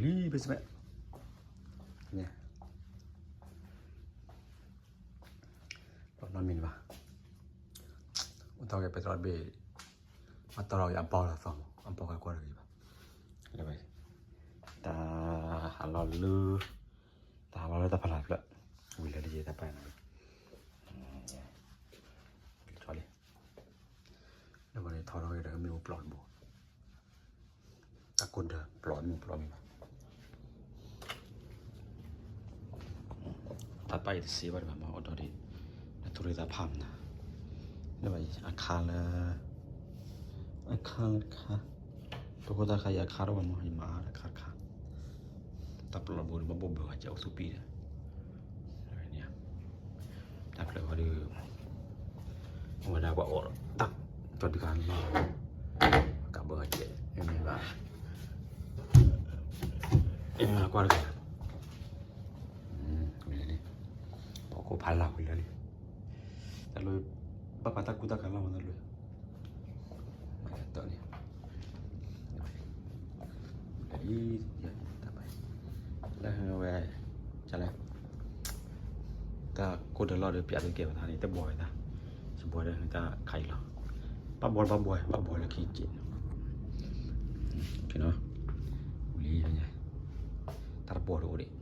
လံ ဘ့ၣ်စမဲာ် န့ၣ် ပနီတမံၤဘၣ်. အိၣ်တ့ၢ်က့ၤပဲတြီတဘ့ၣ်, အတ့ၢ်က့ၤအဘီလီၤသီမး, အဘီကကွၢ်တဂ့ၤဘၣ်. တၢ်ဟးလီၤလၢ, တၢ်ဟးလီၤလၢတၢ်ဖးလၢ်ဖျၢၣ်, ဝံၤလၢလၢယဲ တၢ်ပာ်နၤလံ, လံ, လၢန့ၣ်ထီထီၣ်က့ၤဒီးမ့ၣ်အူပျီတဘိ, တၢ်ကိၢ်ဒၢပျီမ့ၣ်အူပျီမ့ၢ်ဘၣ်. တၢ်ပာ်အံၤတစ့ဘၣ်ဒံးဘၣ်မး အိၣ်ဒီးဒ်, နထူရ့သးဖးမနၤ, လၢအခါလၢ, အခါလၢတခါ, ပဃိသတးခါအံၤအခါထီၣ်ဘၣ်မး ယမၤအခါတခါ, တၢ်ပျီတဘိဒီး ဘၣ်ဘိၣ်ဘၢဂၤကဲအိၣ်သူၣ်ပံၤဒီး တၢ်ဖျၢၣ်ဃီဒီး, အဝဲဒၣ်ပှၤအိၣ်ဒီးတၢ်, ကၠီဒုးခါလီၤ, ကးဘၢကဲ, မ့ၢ်ဘၣ်, မ့ၢ်ကွၢ်တဂၤ, ဝံၤလၢလံ, ပှၤကိးဖးလၢ်ဝံၤလၢလံ, တၢ်လၢ, ဘၣ်ပာ်တၢ်ကူတၢ်ကၤလီၤမးတၢ်လၢ တၢ်န့ၣ်, လၢအံၤ, တၢ်ဘၣ်, လၢဝဲ, ကလဲၣ်, တၢ်ကိၢ်ဒၢလီၢ်ဒီး ပျးသုကဲပသးန့ၣ် တဘှီဝဲဒၣ်, ယဘှီဒီးတၢ်ခးအံၤလီၤ, ဘၣ်ဘှီဘၣ်ဘှီ, ဘၣ်ဘှီလၢခံက့ၢ်, ဝံၤလံ, တၢ်တဘှီတအိၣ်ဒံး